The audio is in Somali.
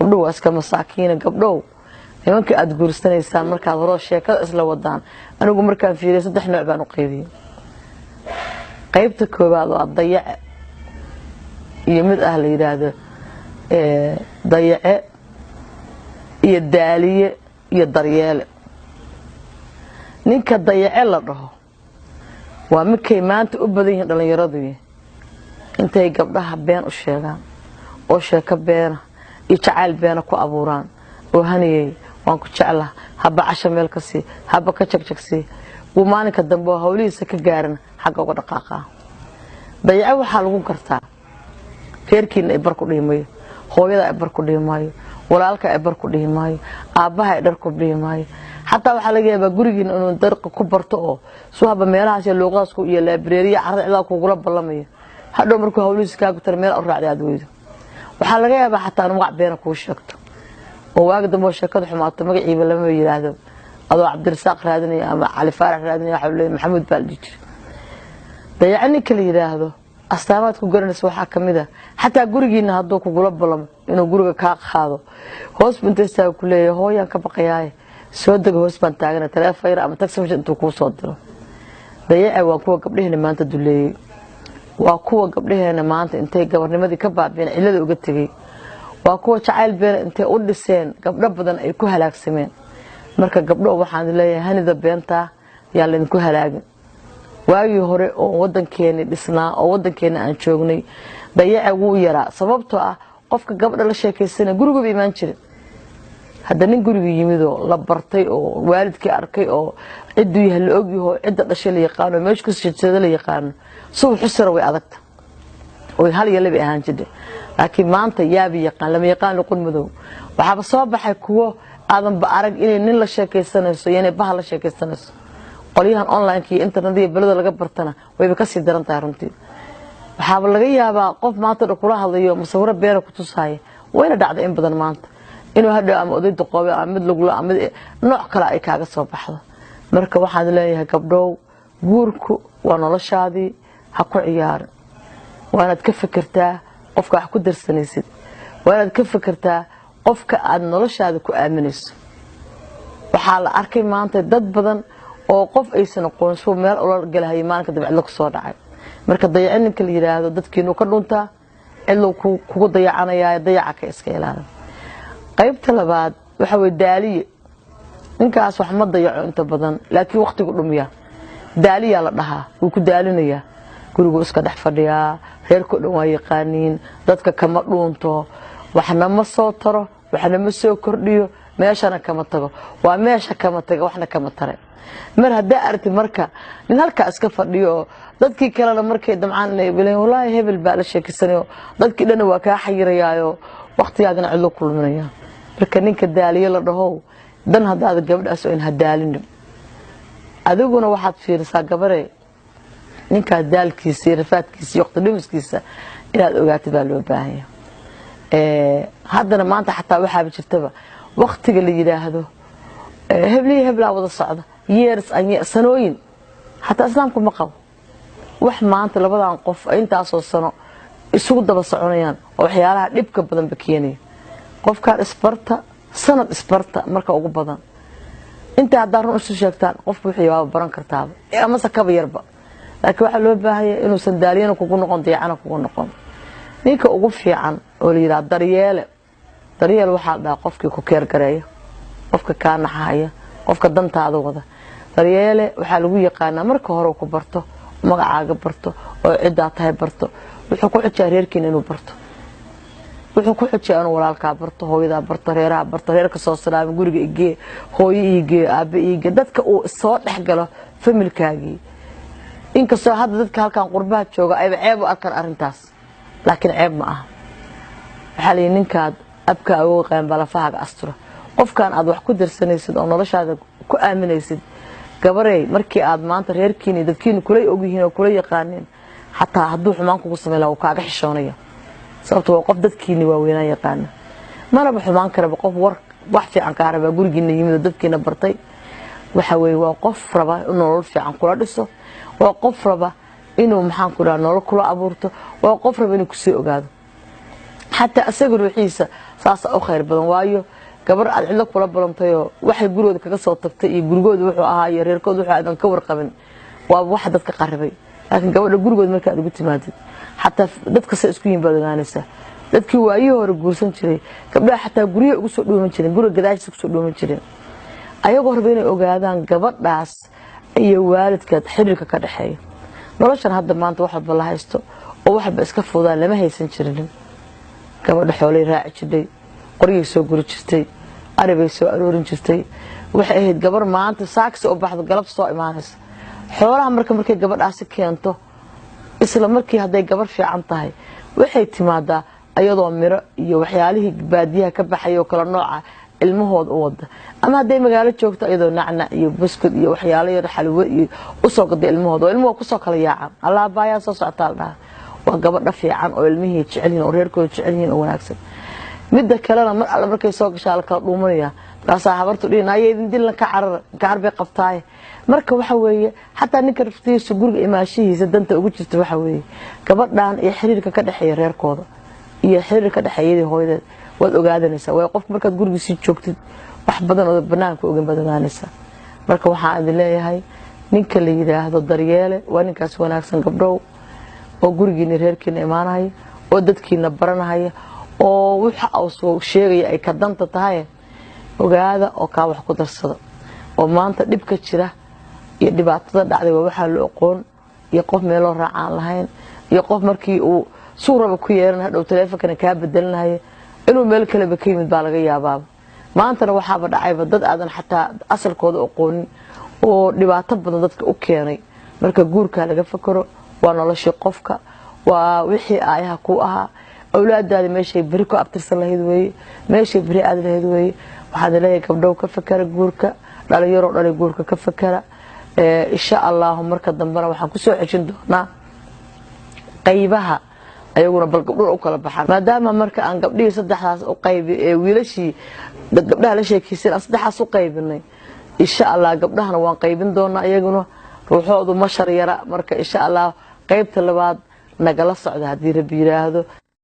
Gabdhow waa iska masaakiina. Gabdhow, nimanka aada guursanaysaan markaad horoo sheekada isla wadaan, anigu markaan fiiriya 3 nooc baan u qaybiyey. Qaybta koowaad waa dayace iyo mid ah la yidhaahdo dayace iyo daaliye iyo daryeele. Ninka dayace la dhaho waa midkay maanta u badan yihiin dhallinyaradu, intay gabdhaha been u sheegaan oo sheeko beena iyo jacayl beena ku abuuraan oo haniyey waan ku jeclaha, haba casho meel ka sii, haba ka jagjagsii, wuu maalinka dambe oo hawlihiisa ka gaaran xagga uga dhaqaaqaa. Dayace waxaa lagu gartaa reerkiina ay bar ku dhihi maayo, hooyada ay bar ku dhihi maayo, walaalka ay bar ku dhihi maayo, aabbaha ay dhar ku dhihi maayo. Xataa waxaa laga yaabaa gurigiina inuu darqi ku barto oo suu haba meelahaas iyo luuqadaas iyo laabireeriya carrada cidaa kugula ballamayo. Hadhow markuu hawlihiisa kaa gutana meel u raacday aad weydo. Waxaa laga yaabaa xataa inuu magac beena kuu sheegto oo waagi dambe oo sheekada xumaato magaciiba lama yidhaahdo, adoo Cabdirasaaq raadinaya ama Cali Faarax raadinaya waxa leeyahay Maxamuud baa la dhihi jiray. Dayaca ninka la yidhaahdo astaamaad ku garanaysa waxaa ka mid ah xataa gurigiina hadduu kugula ballamo inuu guriga kaa qaado, hoos buu inta istaaga ku leeyahay hooyaan ka baqayaaye soo dega, hoos baan taagana, taleefayr ama taxi intuu kuu soo diro. Dayaca waa kuwa gabdhaheena maanta duleeyey, waa kuwa gabdhaheena maanta intay gabarnimadii ka baabi'een cillada uga tegey, waa kuwa jacayl beena intay u dhiseen gabdho badan ay ku halaagsameen. Marka gabdho waxaan leeyahay hanida beentaa yaa laydinku halaagin. Waagii hore oo wadankeeni dhisnaa oo wadankeena aan joognay dayaca wuu yaraa, sababtoo ah qofka gabadha la sheekaysana guriguba imaan jirin. Hadda nin guriga yimid oo la bartay oo waalidkii arkay oo cidduu yahay la ogyaho, cidda dhashay la yaqaano, meesha ku jeedsada la yaqaano, subax xusira way adagta oy hal iyo laba ahaan jirta. Laakiin maanta yaabi yaqaan lama yaqaan luqun madow. Waxaaba soo baxay kuwo aadanba arag inay nin la sheekaysanayso iyo inay bahal la sheekaysanayso. Qolyahan online iyo internet iyo belada laga bartana wayba kasii daran tahay runtii. Waxaaba laga yaabaa qof maanta dhan kula hadlayo masawiro beena ku tusaaya, wayna dhacday in badan maanta inuu hadhow ama oday duqoobay ama mid lugla ama mid nooc kale ay kaaga soo baxdo. Marka waxaan leeyahay gabdhow, guurku waa noloshaadii, ha ku ciyaarin. Waa inaad ka fikirtaa qofka wax ku darsanaysid, waa inaad ka fikirtaa qofka aad noloshaada ku aaminayso. Waxaa la arkay maanta dad badan oo qof aysan aqoon suu meel ula galahayay maalinka dambe cidlo kusoo dhacay. Marka dayaca ninka la yidhaahdo dadkiinuu ka dhuntaa, cidlou kugu dayacanayaa, dayaca ka iska ilaali. Qaybta labaad waxa weye daaliye. Ninkaas wax ma dayaco inta badan, laakiin waqtigu dhumiya. Daaliyaa la dhahaa, wuu ku daalinayaa, gurigu iska dhex fadhiyaa, reerkao dhan waa yaqaaniin, dadka kama dhuunto, waxna ma soo taro, waxna ma soo kordhiyo, meeshana kama tago. Waa meesha kama taga, waxna kama tare. Mar haddaa aragtid marka nin halkaa iska fadhiyo oo dadkii kalena markay damcaan inay bileen wallaahi hebel baa la sheekeysanayo, dadkii dhanna waa kaa xayirayaayo, waqtigaagana cidlo kulminaya. Marka ninka daaliye la dhaho dan haddaad gabadhaas oo in hadaalinin, adiguna waxaad fiirisaa gabare ninkaas daalkiisa iyo rafaadkiisa iyo waqti dhimiskiisa inaad ogaatid baa loo baahan yahay. Haddana maanta xataa waxaaba jirtaba waqtiga la yidhaahdo hebliyi heblaa wada socda years and years, sanooyin, xataa islaamku ma qabo. Wax maanta labadan qof ay intaasoo sano isugu daba soconayaan oo waxyaalaha dhibka badanba keenaya. Qofkaan isbarta sanad isbarta marka ugu badan inta haddaa run isu sheegtaan qofku wixii waaba baran kartaaba amase kaba yarba. Laakiin waxaa loo baahanya inuusan daaliyana kugu noqon, dayacana kugu noqon. Ninka ugu fiican oo la yidhaha daryeele, daryeel waxaa la dhahaa qofkii ku keergareeya, qofka kaa naxahaya, qofka dantaada wada. Daryeele waxaa lagu yaqaanaa marka hore ku barto, magacaaga barto oo ciddaa tahay barto, wuxuu ku xujiyaa reerkiina inuu barto, wuxuu ku xujiyaa inuu walaalkaa barto, hooyadaa barto, reeraha barto, reerka soo salaamo, guriga igee, hooyo iigee, aabe iigee, dadka uu soo dhex galo familkaagii. Inkastoo hadda dadka halkan qurbaha jooga ayba ceeb u arkaan arrintaas, laakiin ceeb ma aha. Waxaa la yidhi ninkaad abka awoga qaan baa lafahaaga astura. Qofkan aad wax ku darsanaysid oo noloshaada ku aaminaysid, gabarey, markii aad maanta reerkiina iyo dadkiina kula ogyihiin oo kula yaqaaneen, xataa hadduu xumaan kugu samayn lahaa wuu kaaga xishoonaya, sababto waa qof dadkiina waaweynaan yaqaana. Manaba xumaan karaba qof war wax fiican kaa rabaa gurigiina yimid oo dadkiina bartay. Waxa weeye waa qof raba inuu nolol fiican kula dhiso, waa qof raba inuu maxaan ku dhaha nolol kula abuurto, waa qof raba inuu kusii ogaado. Xataa asaga ruuxiisa saasa u khayr badan, waayo gabar aad cidlo kula balantayoo waxay gurigooda kaga soo tagtay iyo gurigooda wuxuu ahaa iyo reerkooda wuxuu aadan ka warqabin, waa waxa dadka qaribay. Laakiin gabadha gurigooda marka aad ugu timaadid, xataa dadka say isku yihin baad ogaanaysaa. Dadkii waayihii hore guursan jiray gabdhaha xataa guryaha ugu soo dhuuman jireen, guriga gadaashiisa kusoo dhuuman jireen, ayagoo raba inay ogaadaan gabadhaas iyo waalidkeed xiriirka ka dhexeeya. Noloshan hadda maanta wax walba la haysto oo wax walba iska fudaan lama haysan jirinin. Gabadha xoolay raaci jirtay, qoryay soo guri jirtay, aribay soo aroorin jirtay. Waxay ahayd gabar maanta saaksi oo baxdo, galab soo imaanaysa. Xoolaha marka markay gabadhaasi keento, isla markii hadday gabar fiican tahay, waxay timaadaa ayadoo miro iyo waxyaalihii baadiyaha ka baxay oo kala nooca ilmahooda u wada, ama hadday magaalo joogto iyadoo nacnac iyo buskud iyo waxyaalo yar, xalwo iyo usoo gaday ilmahooda, oo ilmuhu kusoo kala yaacaan, allaabaayaa soo socotaa la dhahaa. Waa gabadha fiican oo ilmihii jecel yihiin oo reerkooda jecel yihiin oo wanaagsan. Midda kalena mar alle markay soo gashaa la kala dhuumanaya, markaasaa habartu dhihin aya idin dilna, ka carar, gacar bay qabtaaye. Marka waxa weeye, xataa ninka raftigiisa guriga imaashihiisa danta ugu jirta waxa weeye gabadhan iyo xiriirka ka dhexeeya reerkooda iyo xiriirka ka dhexeeyadii hooyadeed waad ogaadanaysaa. Waayo qofka markaad gurigiisii joogtid, wax badan oo banaanka ogan baad ogaanaysaa. Marka waxaan idin leeyahay, ninka la yidhaahdo Daryeele waa ninkaas wanaagsan, gabdhow, oo gurigiina reerkiina imaanaya oo dadkiina baranahaya oo waxa uu soo sheegaya ay ka danta tahay. Ogaada oo kaa wax ku darsada, oo maanta dhibka jira iyo dhibaatada dhacday waa waxaa la aqoon iyo qof meeloo raacaan lahayn iyo qof markii uu suuraba ku yeeran hadhow taleefonkana kaa bedelinaya, inuu meel kaleba ka yimid baa laga yaabaaba. Maantana waxaaba dhacayba dad aadan xataa asalkooda aqoonin oo dhibaato badan dadka u keenay. Marka guurkaa laga fakaro, waa noloshii qofka, waa wixii aayaha ku ahaa, awlaadaadi meeshay beri ku abtirsan lahayd weeye, meeshay beri aadi lahayd weeye. Waxaad leeyahay, gabdhow, ka fakara guurka, dhalinyaroo dhalay, guurka ka fakara. Insha Allahu marka dambena waxaan kusoo xejin doonaa qaybaha ayaguna bal gabdhuhu u kala baxaan, maadaama marka aan gabdhihii saddexdaas u qaybi ee wiilashii gabdhaha la sheekaysan aan saddexdaas u qaybinay. Insha Allah gabdhahana waan qaybin doonaa, iyaguna ruuxoodu ma shar yara. Marka insha Allah qaybta labaad nagala socda haddii Rabbi yiraahdo.